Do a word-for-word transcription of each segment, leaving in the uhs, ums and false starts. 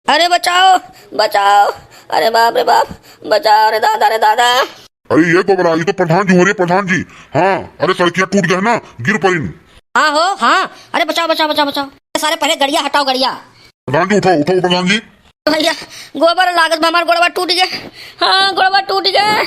अरे बचाओ, बचाओ, अरे बाप रे बाप, बचाओ रे दादा, रे दादा। अरे ये गोबरा, ये तो प्रधान जी हो रे, प्रधान जी। हाँ, अरे सड़किया टूट गए ना, गिर परिन। हाँ हो, हाँ, अरे बचाओ, बचाओ, बचाओ, बचाओ। सारे पहले गड़िया हटाओ, गड़िया। प्रधान जी उठाओ, उठाओ प्रधान जी। भैया, गोबर लागत बा, हमार गोड़वा टूट गए। हाँ, गोड़वा टूट गए।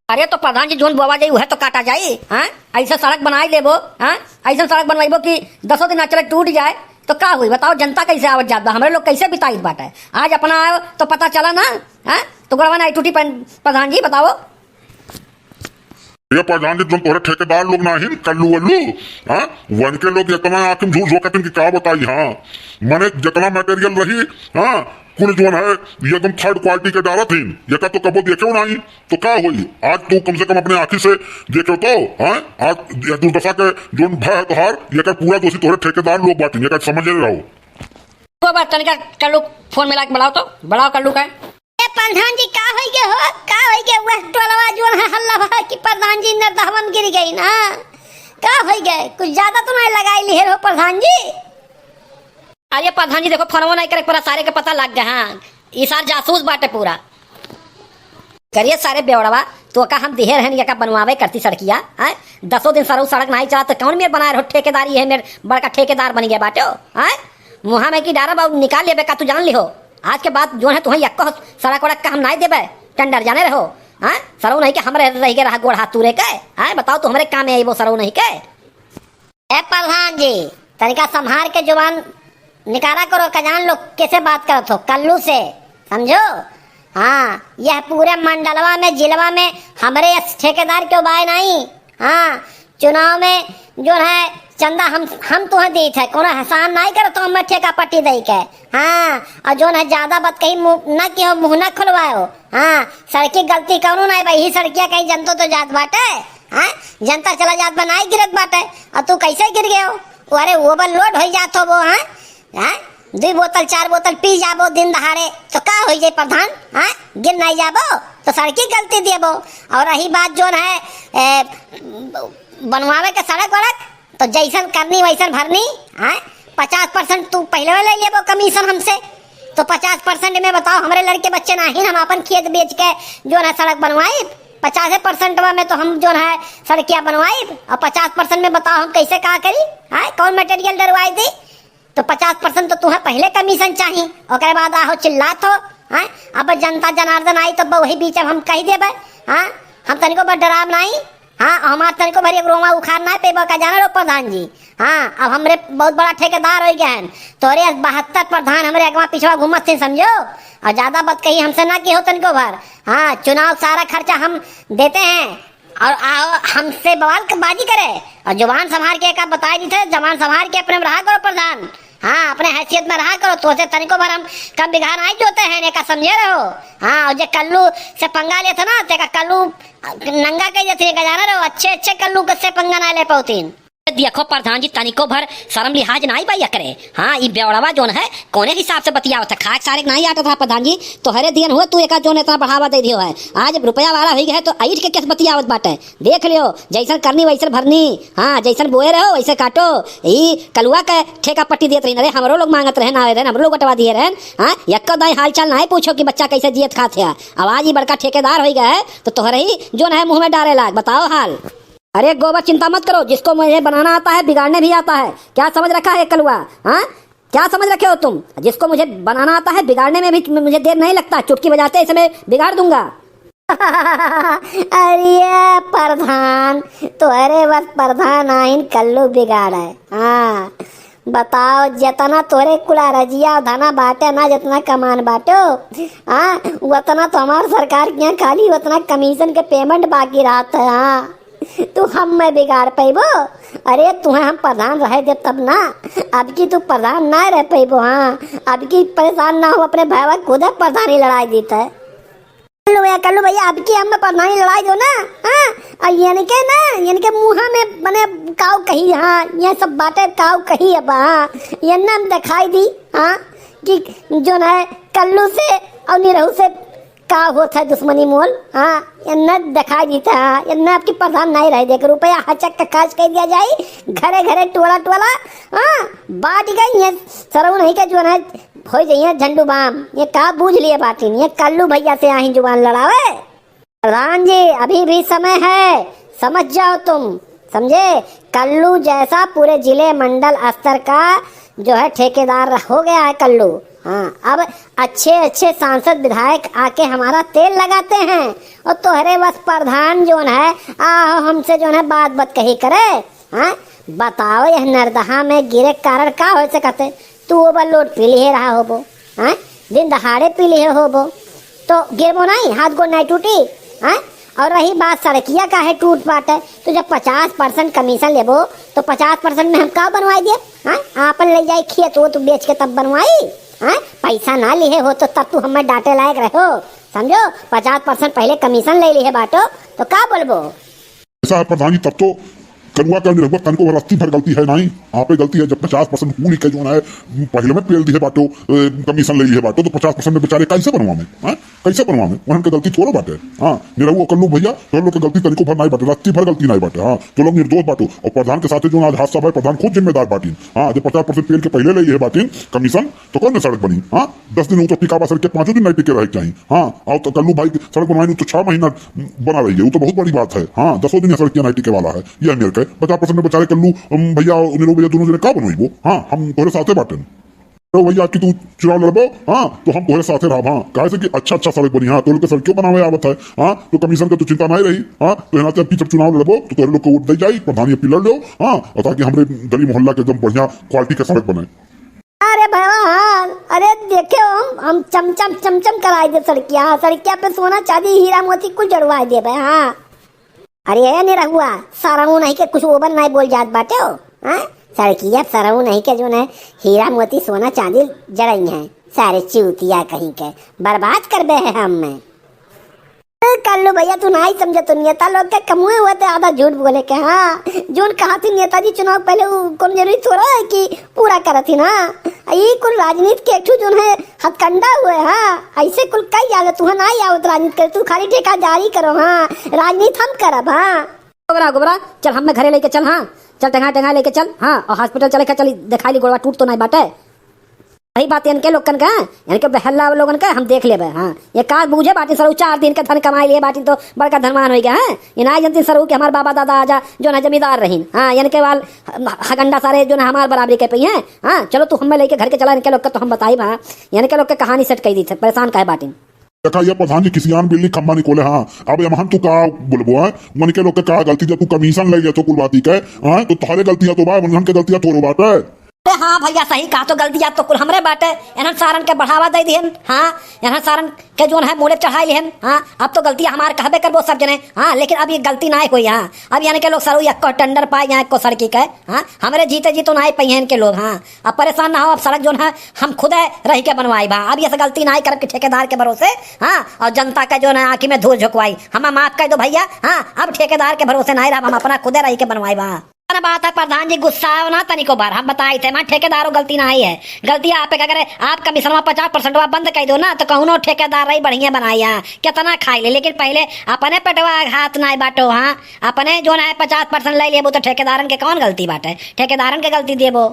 अरे तो प्रधान जी, जोन बोवा जाई, उहे तो काटा जाई। हाँ, ऐसे सड़क बनाई देबो, हाँ, ऐसे सड़क बनवाइबो कि दसों दिन ना चले, टूट जाए, तो का होई बताओ? जनता कैसे आवत जात बा? हमरे लोग कैसे बिताइत बाटे? आज अपना आयो तो पता चला ना, हाँ? तो गोड़वा ना टूटी पन-, प्रधान जी बताओ। ये प्रधान जी, जोन तोहरे ठेकेदार लोग ना ही कल्लू वल्लू, हाँ? वनके लोग इतना आँख में झूठ झोंकत हैं कि का बताई, हाँ? मने जितना material रही, हाँ? कुल जोन है, ये एकदम third quality के डालत हैं, ये का तो कबो देखे नहीं। तो का होई? आज तू कम से कम अपने आँखी से देखे तो, हाँ? आज ये दुर्दशा के जोन भय है तोहार, ये का पूरा दोषी तोहरे ठेकेदार लोग बाटिन, ये का समझ रहो। वो बात तनिका कल्लू फोन मिला के बुलाओ तो, बुलाओ कल्लू का। ए प्रधान जी, का होई गए हो? का होई गए? वह टोलवा जोन है हल्ला भा कि प्रधान जी नरदहवा में गिर गई ना। का होई गए? कुछ ज्यादा तो नहीं लगाई लिहे हो प्रधान जी? अरे प्रधान जी, देखो, फोनवा नहीं करे, पूरा सारे के पता लग गया। हाँ, ई सार जासूस बाटे पूरा। करिए सारे बेवड़वा, तो का हम दिहे रहन, या का बनवावे करती सड़किया, हैं? दसों दिन सरऊ सड़क नहीं चला, तो कौन मेर बनाए रहो ठेकेदारी है, मेर बड़का ठेकेदार बन गया बाटे हो, हैं? मुँहा में की डारा बाबू निकाल लेबे का, तू जान लिहो। आज के बाद जो है तुहें यक्को सड़क वड़क का हम नहीं देबे tender, जाने रहो, हैं? सरऊ नहीं के हमरे रह गए रहा गोड़ हाथ तूरे के, हैं? बताओ, तू हमरे काम में आई वो सरऊ नहीं के? ए प्रधान जी, तनिका संभार के जुबान निकारा करो, का जान लो कैसे बात करत हो कल्लू से, समझो? हाँ, यह पूरे मंडलवा में, जिलवा में हमरे यस ठेकेदार क्यों बाय नहीं? हाँ, चुनाव में जो है चंदा हम, हम तुहें दीत है, कोनो एहसान नहीं करत हो हमें ठेका पट्टी दई के। हाँ, और जो है ज्यादा बात कहीं मुँह न किहो, मुँह न खुलवायो। हाँ, सड़की गलती कौनो नहीं भाई, ही सड़किया कहीं जनतो तो जात बाटे। हाँ, जनता चला जात बा, नाई गिरत बाटे, और तू कैसे गिर गयो? अरे overload होई जात हो वो, हाँ? हाँ? दुई बोतल, चार बोतल पी जाबो दिन दहाड़े, तो का होई जाई प्रधान? हाँ? गिर नाई जाबो, तो सड़की गलती देबो। और रही बात जोन है, ए, बनवावे के सड़क वड़क, तो जैसन करनी वैसन भरनी, हाँ? पचास percent तू पहले ले लेबो commission हमसे, तो पचास percent में बताओ, हमरे लड़के बच्चे नाहीं, हम अपन खेत बेच के जोन है सड़क बनवाई, पचासे percent में तो हम जोन है सड़किया बनवाई, और पचास percent में बताओ हम कैसे का करी, हाँ? कौन material डरवाई दी? तो पचास percent तो तुहें पहले commission चाही, ओकरे बाद आहो चिल्लात हो, हाँ? अब जनता जनार्दन आई तो वही बीच अब हम कही देबे, हाँ? हम तनिको बस डराब नाई, हाँ? हमार तनिको भरी एक रोमा उखाड़ ना पेबो का, जाना लो प्रधान जी, हाँ? अब हमरे बहुत बड़ा ठेकेदार हो गया है, तोरे बहत्तर प्रधान हमरे अगवा पिछवा घूमत थे, समझो? और ज्यादा बात कही हमसे ना की हो तनिको भर, हाँ? चुनाव सारा खर्चा हम देते हैं, और आओ हमसे बवाल क-, बाजी करे। और जुबान संभार के का बताई दी थे, जुबान संभार के अपने में रहा करो प्रधान। हाँ, अपने हैसियत में रहा करो, तो से तनिको भर हम कम बिगहा नहीं जोते हैं, ने का समझे रहो। हाँ, और जे कल्लू से पंगा लेत है ना, ते का कल्लू नंगा कह देते हैं, का जाना रहो, अच्छे अच्छे कल्लू से पंगा ना ले पाउतीन। देखो प्रधान जी, तनिको भर शर्म लिहाज नाई बा एकरे। हाँ, ई बेवड़वा जोन है, कौने हिसाब से बतियावत है? खाक सारे के नाई आटत है प्रधान जी, तोहरे दियन हुआ तू एका जोन इतना बढ़ावा दे दियो है। आज रुपया वाला होई गए है तो ऐठ के केस बतियावत बाटे। देख लियो, जैसन करनी वैसन भरनी। हाँ, जैसन बोए रहो वैसे काटो। ई कलुआ के ठेका पट्टी देत रही ना रे, हमरो लोग मांगत रहे ना रहे, हमरो लोग बटवा दिए रहे। हाँ, यक्को दाई हाल चाल नाई पूछो कि बच्चा कैसे जियत खात है। अब आज ई बड़का ठेकेदार होई गए है तो तोहरे ही जोन है मुँह में डारे लाग, बताओ हाल। अरे गोबर, चिंता मत करो, जिसको मुझे बनाना आता है बिगाड़ने भी आता है। क्या समझ रखा है कलुआ? हाँ, क्या समझ रखे हो तुम? जिसको मुझे बनाना आता है बिगाड़ने में भी मुझे देर नहीं लगता, चुटकी बजाते ही समय बिगाड़ दूंगा। अरे प्रधान, तोहरे बस प्रधान आइन कल्लू बिगाड़ है। हाँ, बताओ, जितना तोरे कुल अरजिया और धना बाटे ना, जितना कमान बाटो, हाँ, उतना तो हमार सरकार के यहाँ खाली उतना commission के payment बाकी रहत है। हाँ, तू हम में बिगाड़ पैबो? अरे, तुहें हम प्रधान रहे देब तब ना, अब की तू प्रधान ना रह पैबो। हाँ, अब की परेशान ना हो, अपने भाई खुद प्रधानी लड़ाई देता है। कल्लू भैया, कल्लू भैया, अब की हम प्रधानी लड़ाई दो ना, हाँ? और इनके ना, इनके मुँह में मने काऊ कही, हाँ, ये सब बातें काऊ कही अब, हाँ, ये ना हम दिखाई दी, हाँ, कि जोन है कल्लू से और निरहू से का होत है दुश्मनी मोल, हाँ, ये ना दिखाई देता, हाँ, ये ना अब की प्रधान नहीं रह दे, रुपया हचक का खर्च कर दिया जाए, घरे घरे टोला टोला, हाँ, बांट गई ये सरऊ नहीं के जोन है होइ जइहें झंडू बाम। ये का बूझ लिए बाटिन, ये कल्लू भइया से आहीं जुबान लड़ावे। प्रधान जी, अभी भी समय है, समझ जाओ तुम, समझे? कल्लू जैसा पूरे जिले मंडल स्तर का जो है ठेकेदार हो गया है कल्लू। हाँ, अब अच्छे अच्छे सांसद विधायक आके हमारा तेल लगाते हैं, और तोहरे बस प्रधान जोन है, आहो हमसे जोन है बात बात कही करे। हाँ, बताओ, यह नरदहा में गिरे के कारण का होइ सकत है? तू overload पी लिहे रहा होबो, हाँ, दिन दहाड़े पी लिहे होबो, तो गिरबो नाहीं, हाथ गोड़ नाहीं टूटी, हाँ? और रही बात सड़किया काहे टूट बाटे, तो जब पचास percent commission लेबो, तो पचास percent में हम का बनवाई देब, हाँ? आपन ले जाई खेत वो तू बेच के तब बनवाई, हाँ? पैसा ना लिहे हो तो तब तू हमें डांटे लायक रहो, समझो? पचास percent पहिले commission ले लिहे बाटो, तो का बोलबो? ऐसा है प्रधान जी, तब तो करुआ का निरहुआ तनको भर रत्ती भर गलती है नाहीं, आपे गलती है। जब पचास percent कूली के जोन है, पहिले में पेल दिहे बाटो, ए, commission ले लिहे बाटो, तो पचास percent में बेचारे कैसे बनवावे, हाँ? कैसे बनवावे? उन्हन के गलती थोड़ो बाटे। हाँ, निरहुआ कल्लू भइया, तो लोग के गलती तनिको भर नाहीं बाटे, रत्ती भर गलती नाहीं बाटे। हाँ, तो लोग निर्दोष बाटो। और प्रधान के साथे जोन आज हादसा भय, प्रधान खुद जिम्मेदार बाटिन। हाँ, जब पचास percent पेल के पहिले ले लिहे बाटिन commission, तो कौन सड़क बनी? हाँ, दस दिन उ तो टिकावा सड़क के, पाँचों दिन नाहीं टिके रहे के चाही। हाँ, और तो कल्लू भाई सड़क बनवाई तो छह महीना बना रही है, वो तो बहुत बड़ी बात है। हाँ, दसों दिन यह सड़क के नाहीं टिके वाला है, ये मेरे के पचास percent में बेचारे कल्लू, अम, भइया, निरहू भइया दोनों जने का बनवाई वो? हाँ, हम तोहरे साथे बाटन। तो भइया, आपकी तू चुनाव लड़बो, हाँ, तो हम तोहरे साथे रहब, हाँ, काहे से कि अच्छा, अच्छा सड़क बनी, हाँ, तो लोग के सड़क क्यों बनावे आवत है, हाँ, तो commission का तो चिंता नाहीं रही, हाँ, तो यहाँ से आपकी जब चुनाव लड़बो, तो तोहरे लोग को वोट दे जाई, प्रधान ये पिलड़ लो, हाँ, और ताकि हमरे गली मोहल्ला के एकदम बढ़िया quality का सड़क बने। अरे भगवान, अरे देखे हो, हम, हम चमचम, चमचम कराई दे सड़किया, हाँ, सड़किया पे सोना, चांदी, हीरा, मोती कुल जड़वाई देबे, हाँ। अरे ए निरहुआ, सरऊ नहीं के कुछ ओबर नहीं बोल जात बाटे हो, हाँ? सड़किया सरऊ नहीं के जोन है, हीरा मोती सोना चांदी जड़ई हैं। सारे चूतिया कहीं के, बर्बाद करबे है हम में। ए, कल्लू भइया, तू नाहीं समझे, तो नेता लोग के कमुए हुए थे आधा झूठ बोले के, हाँ। जोन कहा थी नेताजी चुनाव पहले, उ कौन जरूरी थोड़ा है कि पूरा करत ही ना। ई कुल राजनीति के एक ठो जोन है, हथकंडा हुए, हाँ। ऐसे कुल कई आले, तू नाहीं आवत राजनीति करे, तू खाली ठेकेदारी करो, हाँ। राजनीति हम करब, हाँ। गोबरा, गोबरा, चल, हमें घरे लेके चल, हाँ। चल, टंगा, टंगा लेके चल, हाँ। और hospital चले के चली, दिखाई ली, गोड़वा टूट तो नाहीं बाटे। वही बात इनके लोगन का, इनके बहल्ला लोगन का हम देख लेबे, हाँ। ये का बूझे बाटिन सरऊ, चार दिन के धन कमाई लिए बाटिन तो बड़का धनवान होइ गया, हाँ। ये नाहीं जनती सरऊ कि हमार बाबा दादा आजा जोन है जमींदार रहीन, हाँ। इनके वाल हगंडा सारे जोन है हमार बराबरी के पई हैं, हाँ। चलो तू हमें लेके घर के चला, इनके लोग का तो हम बताइब, हाँ। इनके लोग के कहानी set कई दी थे, परेशान काहे बाटिन। देखा, ये प्रधान जी किसियान बिल्ली खम्बा निकोले, हाँ। अब यमहन तू का बोलबो, हाँ? मन के लोग के का गलती, जब तू commission ले गया तो कुल बाती के, हाँ? तो तोहरे गलतियाँ तो बा, मन के गलतियाँ थोड़ो बाटे। अरे हाँ भइया, सही कहा, तो गलतियाँ तो कुल हमरे बाटे। इन्हन सारन के बढ़ावा दे दिहन, हाँ? इन्हन सारन के जोन है मूड़े चढ़ाई लिहन, हाँ? अब तो गलतियाँ हमार कहबे करबो सब जने, हाँ? लेकिन अब ये गलती नाहीं होई, हाँ? अब यानी के लोग सरऊ यक्को tender पाए, यहाँ यक्को सड़की के, हाँ? हमरे जीते जी तो नाहीं पइहें इनके लोग, हाँ? अब परेशान ना हो, अब सड़क जोन है हम खुदे रहि के बनवाइब, हाँ। अब ये से गलती नाहीं करब कि ठेकेदार के भरोसे, हाँ, और जनता के जोन है आँखी में धूल झोंकवाई। हमें माफ कइ दो भइया, हाँ, अब ठेकेदार के भरोसे नाहीं रहब, हम अपना खुदे रहि के बनवाइब, हाँ। ना बात है प्रधान जी, गुस्सा आओ ना तनिको बार, हम बताई थे, माँ ठेकेदारो गलती नाहीं है, गलती आप एक, अगर आप commission में पचास percent बंद कइ दो ना, तो कौनो ठेकेदार रही बढ़िया बनाई, हाँ, कितना खाई ले, लेकिन पहिले अपने पेटवा हाथ नाहीं बाटो, हाँ, अपने जोन है पचास percent ले लेबो तो ठेकेदारन के कौन गलती बाटे, ठेकेदारन के गलती देबो।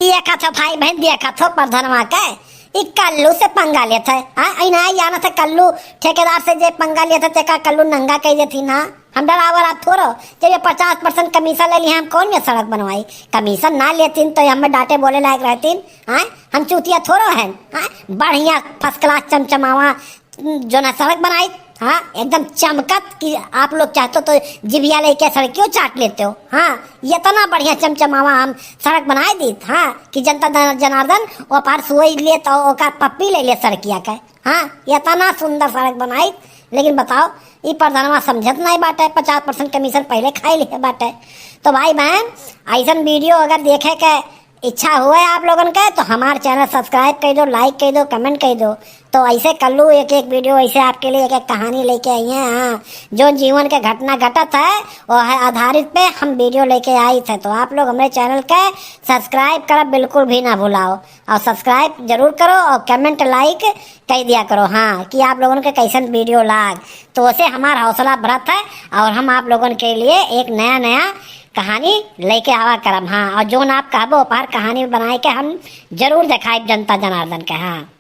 देखत हो भाई बहन, देखत हो प्रधनवा के, ई कल्लू से पंगा लेत है। हाँ, ई नाहीं जानत है कल्लू ठेकेदार से जे पंगा लेत है, तेका कल्लू नंगा कइ देथिन। हाँ, हम डरावर आप थोड़ो, जब ये पचास percent commission ले लिहे, हम कौन में सड़क बनवाई? Commission ना लेतिन तो ये हमें डांटे बोले लायक रहतिन। हाँ, हम चूतिया थोड़ो हैं। हाँ, बढ़िया first class चमचमावा जोन है सड़क बनाई, हाँ, एकदम चमकत कि आप लोग चाहते हो तो जिभिया लेके सड़कियो चाट लेते हो। हाँ, इतना बढ़िया चमचमावा हम सड़क बनाए दीत, हाँ, कि जनता दन-, जनार्दन वो पार सोई ले तो ओकर पप्पी ले ले सड़किया के। हाँ, इतना सुंदर सड़क बनाई, लेकिन बताओ, ई प्रधानवा समझत नाहीं बाटे, पचास percent commission पहिले खाई लिहे बाटे। तो भाई बहन, ऐसन video अगर देखे के इच्छा हुए आप लोगन के तो हमार channel subscribe कइ दो, like कइ दो, comment कइ दो। तो ऐसे कल्लू एक एक video ऐसे आपके लिए एक एक कहानी लेके आई हैं, हाँ, जो जीवन के घटना घटत है, वो है आधारित पे हम video लेके आई थे। तो आप लोग हमरे channel के subscribe करब बिल्कुल भी ना भुलाओ, और subscribe जरूर करो और comment like कइ दिया करो, हाँ, कि आप लोगन के कैसन video लाग, तो उसे हमार हौसला बढ़त है और हम आप लोगन के लिए एक नया नया कहानी लेके आवा करम, हाँ, और जौन आप कहबो उपहार कहानी बनाए के हम जरूर देखाइब जनता जनार्दन के, हाँ।